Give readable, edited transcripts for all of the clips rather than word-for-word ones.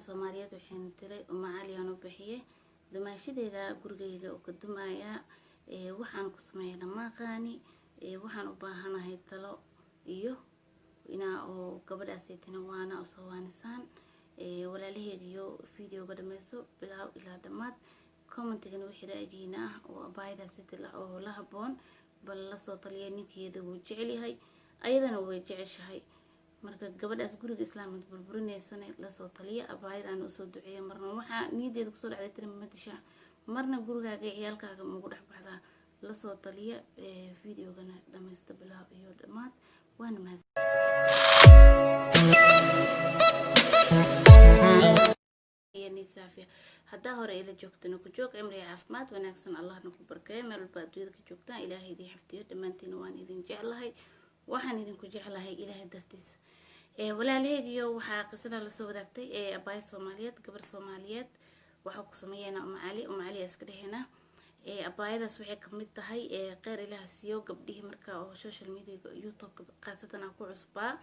Soomaaliyeed waxayna tiray Umacaliyan u bixiyey dumaashadeeda gurigayga u ka dumayaa. Waxaan ku sameeyana ma aqaani. Waxaan u baahanahay talo iyo inaa oo gabadhaasaytina waana usoo waanisaan walaalaheygiyo. Videoga dhameyso bilaaw ilaa dhammaad, commentigana wixii ra'yigiina ah oo abaayadaasayta oo la haboon bal lasoo taliya. Ninkeeda wuu jecel yahay, ayadana way jeceshahay. Marka gabadhaas guriga islaamad burburinaysana lasoo taliya, abaayadana usoo duceeya. Marna waxaa niyadeeda kusoo dhacday tiri madisha, marna gurigaaga iyo ciyaalkaaga magu dhex baxdaa. Lasoo taliya, videogana dhameysta bilaaw iyo dhammaad. Waana mahadsan. Saafiya haddaa hore ila joogtana ku joog, cimriga caafimaad wanaagsan Allahna ku barkeeyo. Meel walba adduunyada ka joogtaan, Ilaahay idin xifdiyo dhammaantiina. Waan idin jeclahay, waxaan idinku jeclahay Ilaahay dartiisa. Walaalaheygiyo, waxaa qisada lasoo wadaagtay ee abaay Soomaaliyeed, gabar Soomaaliyeed. Waxaa ku sameeyeenaa Umacali, Umacali iska dheheenaa. Abaayadaas waxay kamid tahay, kheyr Ilaah siiyo, gabdhihii marka oo social media, YouTube khaasatan aan ku cusbaa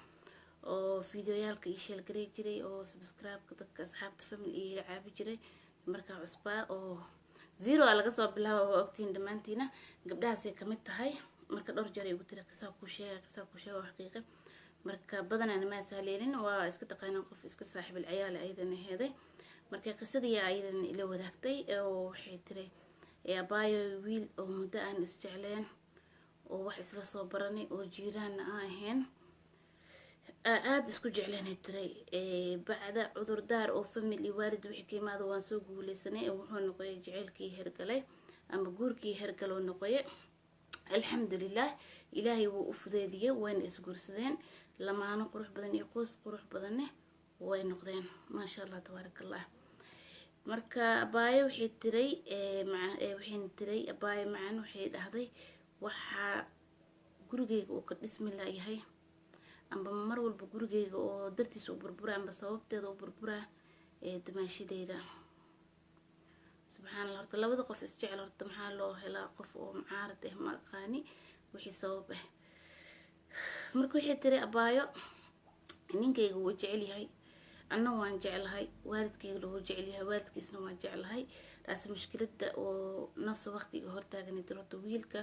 oo videoyaalka ii share garey jiray oo subscribe-ka dadka asxaabta family iiga caabi jiray. Markaa cusbaa oo zero a laga soo bilaaba, waa ogtihiin dhammaantiina, gabdhahaasay kamid tahay. Marka dhowr jeer ay ugu tiri qisaa kuu sheega, qisaa kuu sheega oo xaqiiqi. Marka badanaa ma sahleelin, waa iska taqaanaan qof iska saaxiibul ciyaal ayadana heeday. Marka qisadii ayadana ila wadaagtay oo waxay tiri: abaayo, wiil oo muddo aan isjecleen oo wax isla soo baranay oo jiiraanna aan ahayn, aada isku jecleenay tiray. Bacda cudurdaar oo family, waalid wixii ka imaado, waan soo guuleysanay. Wuxuu noqoyay jaceylkii hergalay ama guurkii hergaloo noqoye. Alxamdulilah, Ilaahay wuu u fudeediyey, wayna isguursadeen. Lamaano qurux badan iyo qoys qurux badanne way noqdeen, maasha Allah, tabaaraka Allah. Marka abaayo waxay tiray, waxayna tiray abaayo macan, waxay dhahday: waxaa gurigeyga uu ka dhismi layahay amba mar walba gurigeyga oo dartiisa u burbura amba sababteeda u burburaa dumaashadeyda. Subxaan Allah, horta labada qof isjecel horta maxaa loo helaa qof oo mucaarad ah? Ma aqaani wixii sabab ah. Marka waxay tiri abaayo: ninkayga wuu jecel yahay, anna waan jeclahay, waalidkaygana wuu jecel yahay, waalidkiisna waan jeclahay. Taasi mushkilada oo nafsa waqtiga hortaagan horta wiilka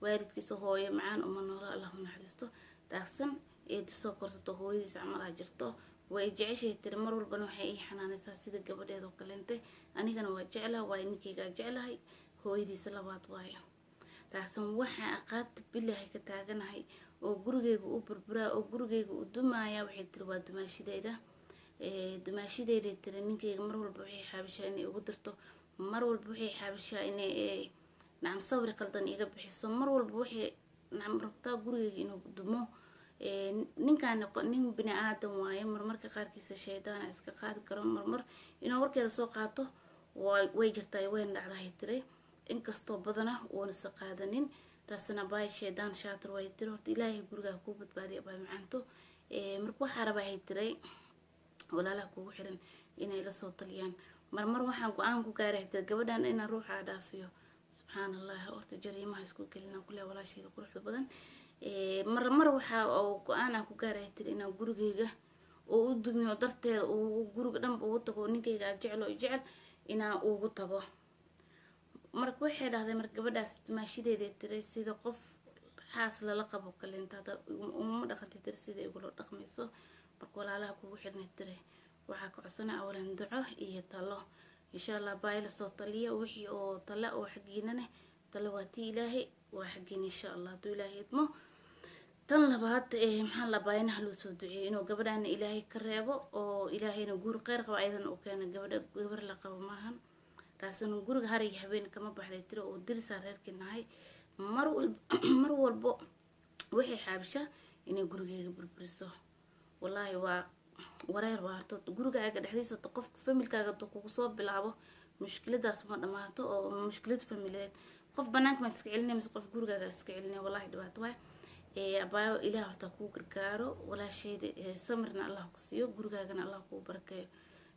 waalidkiisa hooyo macaan uma noola, Allah u naxariisto. Taagsan eeda soo korsato hooyadiis camal aa jirto. Way jeceshahay tiri, mar walbana waxay ii xanaanaysaa sida gabadheeda oo kaleente. Anigana waa jeclahay, waayo ninkaygaa jeclahay, hooyadiisa labaad waayo. Taagsan waxaa aqaata bilaahi ka taaganahay oo gurigeyga u burburaa oo gurigeyga u dumaaya, waxay tiri, waa dumaashideyda. Dumaashideyday tiri, ninkayga mar walba waxay xaabishaa inay ugu dirto, mar walba waxay xaabishaa inay nacam sawir qaldan iga bixiso, mar walba waxay nacam rabtaa gurigeyga inuu dumo. Ninkaan nin bini aadan waaye, marmarka qaarkiisa shaydaana iska qaadi karo, marmar inuu warkeeda soo qaato way jirtaa, wayna dhacdahay tiray, inkastoo badana uunasa qaadanin. Taasina baay shaydaan shaatir way tiri. Horta Ilaahay gurigaa kuu badbaadiya, baay macanto. Marka waxaa rabaa, hay tiray, walaalaha kugu xiran inay lasoo taliyaan. Marmar waxaan go-aan ku gaaray tiri gabadhan inaan ruuxa dhaafiyo. Subxaan Allah, horta jariimaha isku gelina kule walaasheeda quruxda badan. Mar waxaa oo go-aan aan ku gaaray tiri inaan gurigeyga oo u dumiyo darteeda, uu guriga dhanba ugu tago ninkayga aan jecel oo jecel inaan ugu tago. Marka waxay dhahday, marka gabadhaas dumaashadeeday tiray, sida qof xaas lala qabo kaleenta hada uma dhaqantay tiri sida igula dhaqmayso. Marka walaalaha kugu xirnay tiri waxaa ka codsana awalan duco iyo talo, insha Allah. Baay lasoo taliya wixii oo tale oo xaggiina neh. Talo waa tii Ilaahay, waa xaggiina, insha Allah, hadduu Ilaahay idmo. Tan labaad, maxaa la baayanaha loo soo duceeyay inuu gabadhaana Ilaahay ka reebo oo Ilaahayna guur kheyr qabo ayadana u keeno. Gabadha gabar la qabo maahan, taasuna guriga har iyo habeen kama baxday tiri oo dirisaa reerkii nahay. Mar walba, mar walbo waxay xaabishaa inay gurigeyga burburiso. Wallaahi waa wareer. Waa horta gurigaaga dhexdiisa qofka familkaaga haduu kugu soo bilaabo, mushkiladaas ma dhamaato oo mushkilad famileed. Qof banaanka ma iska celinay mise qof gurigaaga iska celinay? Wallahi dhibaato waay. Abaayo, Ilaah horta kuu gargaaro walaashayda, samirna Allah ku siiyo, gurigaagana Allah kuu barakeeyo.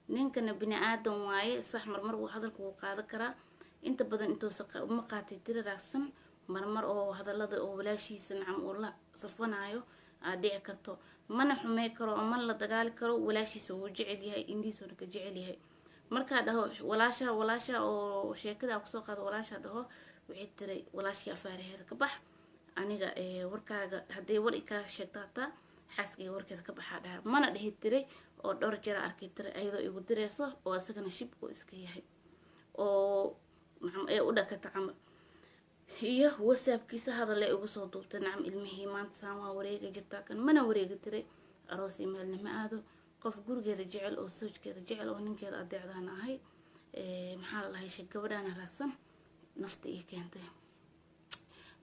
Ninkana bini aadan waaye, sax, marmar wuu hadalka wuu qaadan karaa, inta badan intuusa uma qaatay tiri raacsan. Marmar oo hadalada oo walaashiisa nacam uu la safanayo aad dhici karto. Mana xumey karo oo mana la dagaali karo. Walaashiisa wuu jecel yahay, indhihiisuuna ka jecel yahay. Markaa dhaho walaasha, walaasha oo sheekada kusoo qaado, walaasha dhaho, waxay tiray walaashii afaaraheeda ka bax. Aniga warkaaga hadday war i kaa sheegto, hataa xaaskayga warkeeda ka baxaa dhaha. Mana dhihi tiray oo dhowr jara arkay tiray ayadoo igu direyso oo isagana shib oo iska yahay oo ee u dhakata camal. Iyo WhatsAppkiisa hadale igu soo duubtay, nacam, ilmihii maanta saan waa wareegi jirtaa kan. Mana wareegi tiray, aroos iyo meelna ma aado. Qof gurigeeda jecel oo soojkeeda jecel oo ninkeeda adeecdaana ahay. Maxaa la dhahay, gabadhaana raadsan nafta ii keentay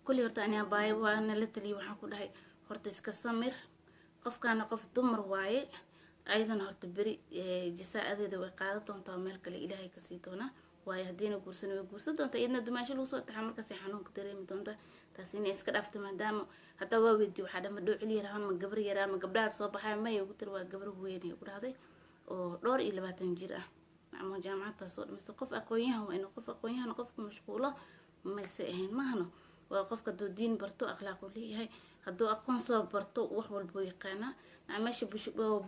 kulli. Horta ani abaayo waana la taliyay. Waxaan ku dhahay horta iska samir, qofkaana qof dumar waaye. Ayadana horta beri jasaa-adeeda way qaadan doontaa oo meel kale Ilaahay kasii doonaa. Waayo haddiina guursan, way guursan doontaa, iyadna dumaasho lagu soo taxa, markaasay xanuunka dareemi doontaa. Taas inay iska dhaafto, maadaama haddaa waa weydiiy, waxaa dhama dhoocil yaraa ma gabar yaraa ma gabdhaha soo baxay? Maya, ugu tiri waa gabar weyn ay ugu dhahday oo dhowr iyo 20 jir ah ama jaamacadtaa soo dhamaysa. Qof aqoon-yahan waa inuu qof aqoon-yahan qofku mashquulo mayse ahayn mahano. Waa qofka hadduu diin barto, akhlaaq uu leeyahay, hadduu aqoon soo barto, wax walbuu yaqaanaa. Meesha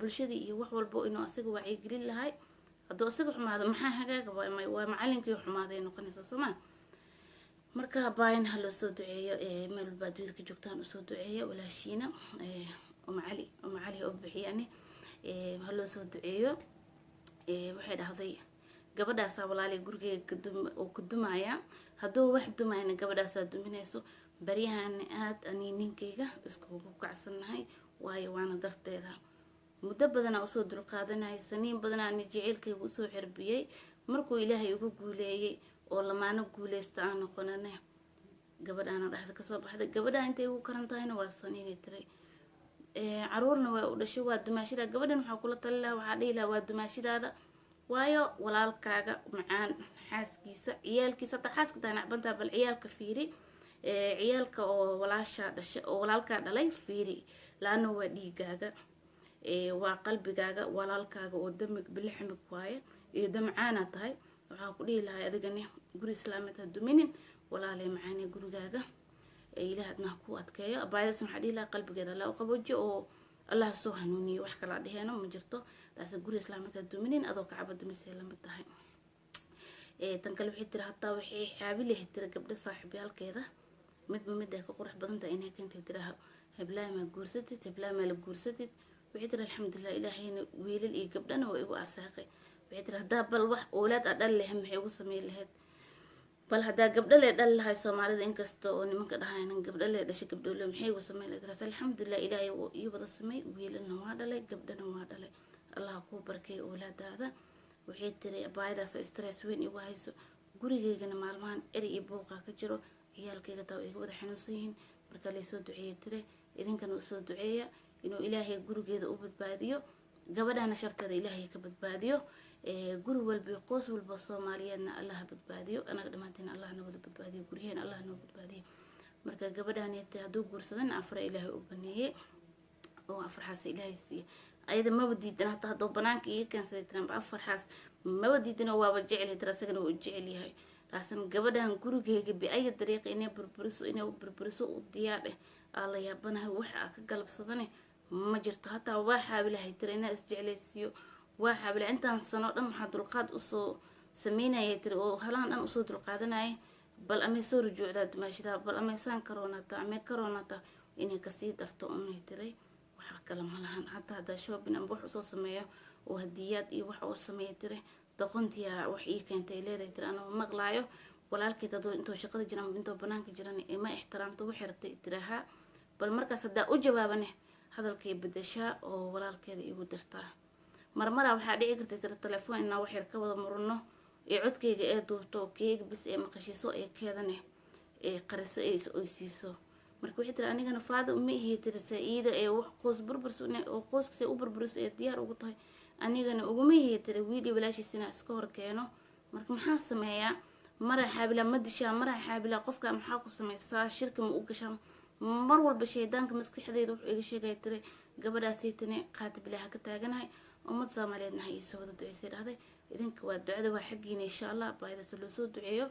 bulshadii iyo wax walbo inuu asaga wacyigelin lahay. Hadduu asaga xumaado, maxaa hagaaga? Waa macalinkii xumaaday noqonaysa, soo ma? Marka baayan ha loo soo duceeyo. Meel walba adduunyada ka joogtaan usoo duceeya walaashiina Uma Cali. Uma Cali ha u bixiyani, ha loo soo duceeyo. Waxay dhahday gabadhaasaa walaalay gurigeyga oo ka dumaya. Hadduu wax dumayna, gabadhaasaa duminayso. Baryahana aad ani ninkayga iskugu kacsannahay, waayo waana darteeda. Muddo badanaa usoo dulqaadanayay, saniin badanaa ani jaceylkayga usoo xirbiyey. Markuu Ilaahay ugu guuleeyey oo lamaano guuleysta aan noqonane, gabadhaana dhexda kasoo baxday. Gabadha intay ugu karan tahayna waa saniinay tiray, caruurna waa u dhashay, waa dumaashida. Gabadhan waxaa kula tali lahaa, waxaa dhihi lahaa waa dumaashidaada. Waayo walaalkaaga macaan xaaskiisa, ciyaalkiisa, hataa xaaska taa nacbantaa, bal ciyaalka fiiri, ciyaalka oo walaashaa dhashay oo walaalkaa dhalay fiiri. Laana waa dhiigaaga, waa qalbigaaga, walaalkaaga oo damig bilixmig waaye iyo damcaana tahay. Waxaa ku dhihi lahay adigani guri islaameed ha duminin, walaalay macaane, gurigaaga Ilaah adna ha ku adkeeyo. Abaayadaas waxaa dhihi lahaa qalbigeeda Allah u qaboojiyo oo Allah soo hanuuniyo. Wax kala dhaheeno ma jirto. Taas guri islaameed ha duminin, adoo kacaba dumisay lamid tahay. Tan kale waxay tiri hataa waxay xaabilahi tiri gabdho saaxiibyaalkeeda, midba mid ay ka qurux badan tahay inay keentay, tiraha heblaha maa guursatid, heblaha maa la guursatid. Waxay tiri alxamdulilah, Ilaahayna wiilal iyo gabdhana waa igu arsaaqay. Waxay tiri haddaa bal wax oolaad a dhali lahayd, maxay ugu sameyn lahayd? Bal haddaa gabdho lee dhali lahay, Soomaalida inkasta oo nimanka dhahayn gabdho lee dhashay, gabdhoole maxay ugu sameyn lahayd? Raas alxamdulilah, Ilaahay wuu ii wada samey, wiilalna waa dhalay, gabdhana waa dhalay. Allah kuu barkeey oolaadaada. Waxay tiri abaayadaas stress weyn igu hayso, gurigeygana maalmahan eri iyo buuqa ka jiro, ciyaalkayga taa iga wada xanuunsan yihiin. Marka laysoo duceeya tire, idinkana usoo duceeya inuu Ilaahay gurigeeda u badbaadiyo, gabadhana sharteeda Ilaahay ka badbaadiyo, guri walba iyo qoys walba Soomaaliyeedna Allaha badbaadiyo, anaga dhammaanteena Allah na wada badbaadiyo, guryaheena Allah noo badbaadiyo. Marka gabadhaanete hadduu guursadana afra Ilaahay u baneeyey oo afarxaas Ilaahay siiye, ayada maba diidan. Hataa hadduu banaanka iiga keensaday tiranba, afarxaas maba diidan oo waaba jecel tira, asagana waa u jecel yahay. Laakiin gabadhan gurigeyga biaya dariiqa inay burburiso, inay u burburiso u diyaar eh aa la yaabanahay. Waxa aa ka galabsadane ma jirto. Hataa waa xaabilahay tira inaa isjeclaysiiyo, waa xaabila. Intaan sano dhan waxaa dulqaad usoo sameynaya tiri oo halaan dhan usoo dulqaadanaya, bal amay soo rujuucdaa dumaashidaa, bal amaysaan karoonataa, amay karoonataa inay kasii darto unay tiray. Wax kale ma lahan. Hataa haddaa shopping amba wax usoo sameeyo oo hadiyaad iyo wax oo sameeya tiri, doqontiyaa wax ii keentay leedahay tiri, anoo maqlaayo. Walaalkeed haduu intoo shaqada jiran amba intoo banaanka jiran ima ixtiraamto, waxay rabtay tirahaa. Bal markaas haddaa u jawaabane, hadalkay bedeshaa oo walaalkeeda igu dirtaa. Marmaraa waxaa dhici karta tira telefoon inaa wax yar ka wada murano ee codkayga ee duubto oo keega bis ee maqashiiso ee keedane ee qariso ee is oysiiso. Marka waxay tiri anigana faada uma ihi tiri saa-iida ee wax qoys burburs oo qoyskasa u burburiso ee diyaar ugu tahay, anigana uguma ihi tiri wiil iyo walaashiis inaa iska hor keeno. Marka maxaa sameeyaa? Maraa xaabilaa ma dishaa? Maraa xaabilaa qofka maxaa ku sameysaa? Shirka ma u gashaa? Mar walba shaydaanka maskaxdeyda wuxuu iga sheegaya tiri gabadhaasaytani qaati bilaaha ka taaganahay. Ummad Soomaaliyeedna ha iisoo wada duceysay dhahday. Idinka waa ducada waa xaggiina, insha Allah baahidasa loo soo duceeyo.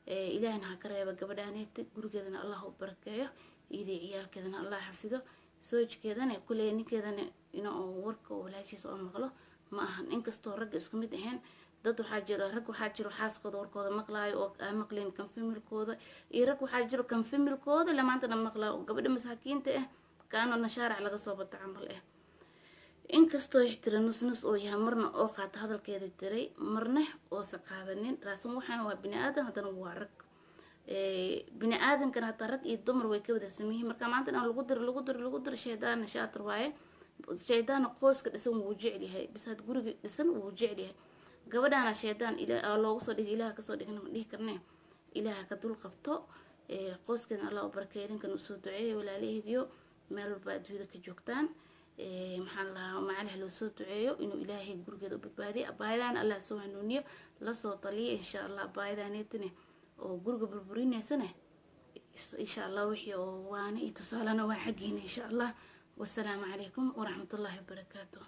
Ilaahna ha ka reeba gabadhaaneta, gurigeedana Allah u barakeeyo, iyadii ciyaalkeedana Allah xafido. Soojkeedana kuley ninkeedana in warka walaashiisa oo maqlo ma ahan, inkastoo ragga isku mid ahayn. Dad waxaa jiro, rag waxaa jiro xaaskooda warkooda maqlaayo oo aan maqlayn kan familkooda, iyo rag waxaa jiro kan familkooda lamaantana maqlaayo oo gabadha masaakiinta ah kaano nashaarac laga soo bata camal ah. Inkastoo tiri nus nus oo yahay, marna oo qaata hadalkeeda tiray, marna oosa qaadanin. Laakiin waxaan waa bini aadan, haddana waa rag. Bini aadankana hataa rag iyo dumar way ka wada sameyihiin. Marka maanta dhan lagu diro, lagu diro, lagu diro, shaydaana shaatir waaye. Shaydaana qoyska dhisan wuu jecel yahay, bis had guriga dhisan wuu jecel yahay. Gabadhaana shaydaan loogu soo dhigay, Ilaah kasoo dhigna ma dhihi karne. Ilaaha ka dul qabto, qoyskan Allah u barakeeyo. Idinkan usoo duceeya, walaalahaygiyo, meel walba adduunyada ka joogtaan. Maxaa la lahaa, macalaha loo soo duceeyo inuu Ilaahay gurigeeda u badbaadiyo. Abaayadaan Allah soo hanuuniyo, lasoo taliya insha Allah. Abaayadaanetane oo guriga burburinaysane, insha Allah wixii oo waana iyo tusaalena waa xaggiina insha Allah. Wasalaamu calaykum waraxmatullaahi wabarakaatu.